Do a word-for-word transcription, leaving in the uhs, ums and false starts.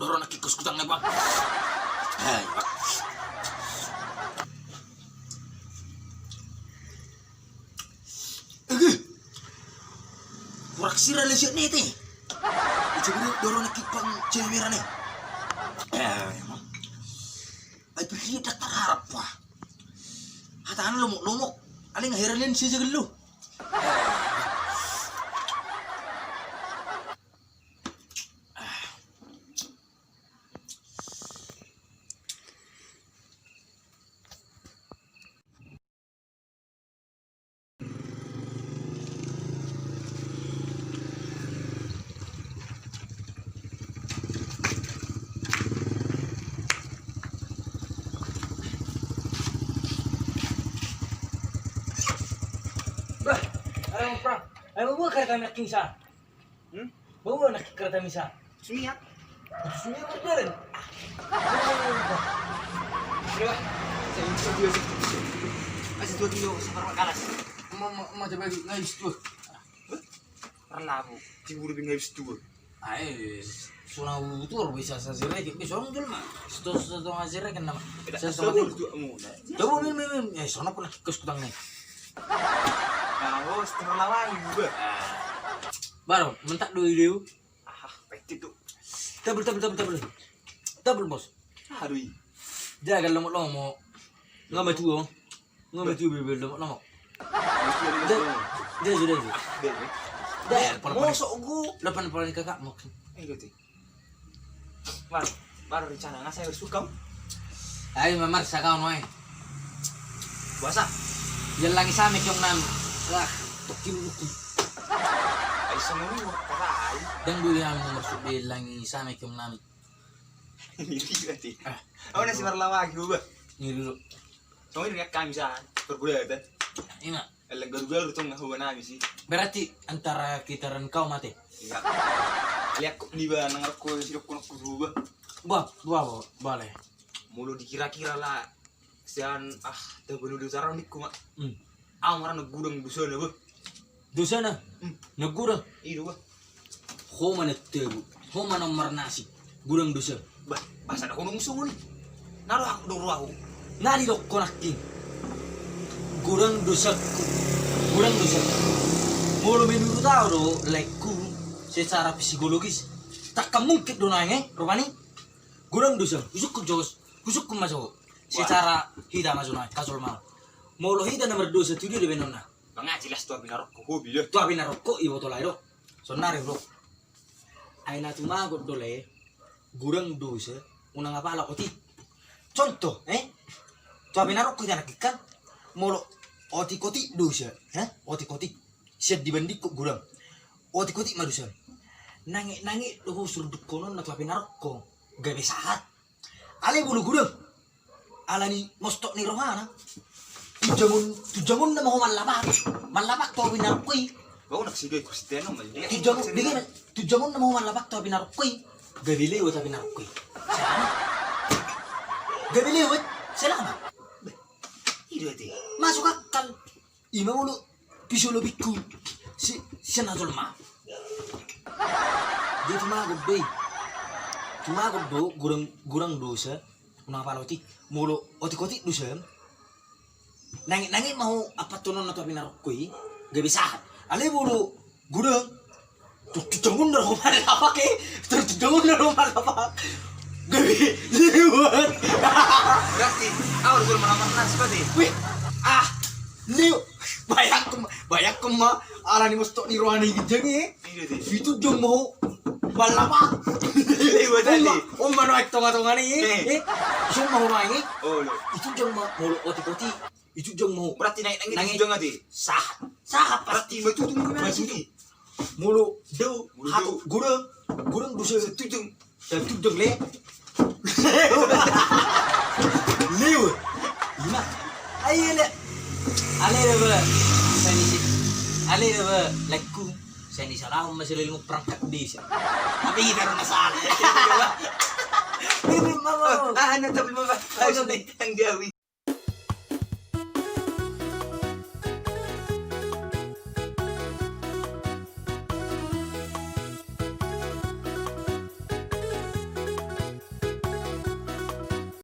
Ro na kikos kutang na bang. Hai, bang. Ege. Kurak sira le siat nete. Coba dulu dorong na kipang cewek merah nih. Eh, emang. Ai pikir dak tararap wah. Hatana lomok-lomok. Aling heran len si jegel lu. Bah, ayo, Bro. Ayo, buka kami kisa. Hmm? Bawa anak kereta misa. Sumiat. Sumiat berjalan. Masih dua kilo, separuh kalas. Mau, mau, mau coba lagi, nggak habis dua. Perlabu, tibu lebih nggak habis dua. Ae, sona utur bisa sasireke, bisa orang jelma. Satu, satu ngasireke nama. Tidak, satu, satu, satu, dua, mau, nah. Coba, min, min, min. Eh, sono pernah kikus kutang nih. Nah, oh, setengah lawan juga. Baru, mentak dua ideu. Ah, peti tu. Tabel, tabel, tabel, tabel. Tabel, bos. Aduh. Jaga lomok-lomok. Nggak maju, oh. Nggak maju, bebel lomok-lomok. Dia, dia sudah, dia. Dia, dia, mosok gua. Depan paling kakak mau. Eh, gitu. Mar, mar rencana nggak saya suka. Ayo, Mamar, sakau noe. Puasa. Dia lagi sama kiong nami. Lah, tokim buku. Ai sama lu, kata ai. Dan dulu yang nomor sudah lagi sama kiong nami. Ini berarti. Ah. Oh, nasi marlawak juga. Ini dulu. Tong ini kami sa pergulatan. Ina. Eleng garu-garu tong ngahuan nami sih. Berarti antara kita dan kau mate. Iya. Lihat kok ni ba nang rokko si rokko nokku tuba. Ba, ba, ba, bale. Molo dikira-kira lah. Sian, ah, tahu benu di utara nikku mak. Hmm. Au marana gudang dosana bah. Dosana? Hmm. Na gudang. Iya bah. Ho ma na tegu, ho ma na marnasib, gudang dosa. Bah, masa dah kono musuh ni. Naro aku doro aku. Na di dokko nakking. Gudang dosa. Gudang dosa. Molo menurut au do lekku secara psikologis. Takkan mungkin do nange, rupani. Gudang dosa. Husukku jos. Husukku maso. Secara hita maso na kasol ma. Molo hita na mardosa tu dia do benonna. Mangaji las tu api narokko hobi do. Tu api narokko i botol ai do. Sonari do. Ai na tumagot do le. Gudang dosa. Unang apala otik. Contoh, eh? Tu api narokko hita nakkikan. Molo otik-otik dosa, eh? Otik-otik. Sian dibandingkon gudang. Otik-otik ma dosa. Nange-nange do ho surdukkononna tu api narokko. Gabe sahat. Alai bulu gudang. Alani mostok ni rohana. Tujangon, tujangon nama ho mallapak. Mallapak tu api narokko i. Bau nak sidoi Kristen nama dia. Tujangon, dengan tujangon nama ho mallapak tu api narokko i. Gabe lewe tu api narokko i. Selama. Gabe lewe. Selama. Ido ate. Masuk akal. Ima molo pisolopikku si, si na jolma. Dia tumagot do i. Tumagot do gurang, gurang dosa. Unang apala otik. Molo otik-otik dosa. Nangit-nangit ma ho ampatononna tu api narokko i. Gabe sahat. Alai molo gurang. Tutu jangun na rumah lapak e. Tutu jangun na rumah lapak. Gabe liwat. Berarti au do manamat nas pati. Wih. Ah. Liu. Bayangku, bayangku ma. Alani mostok ni rohana i ginjang e. Itu jong ma ho. Mallapak. Liwat tadi. Umma no aek tonga-tonga ni. Eh. Itu ma ho nangi. Oh lo. Itu jong ma molo otik-otik. Itu jong ma ho. Berarti nangit-nangit itu jong ate. Sahat. Sahat pasti. Berarti matutu. Matutu. Molo dau, molo hatu, dau. Gurang, gurang dosa. Satu jong. Satu jong le. Liu. Ima. Ai le. Ale le ba. Sanisi. Ale le ba. Lekku. Sanisi lah, masih lelemu perangkat desa. Tapi kita orang masalah. Ini mama. Ah, anak tapi mama. Ayo, yang diawi.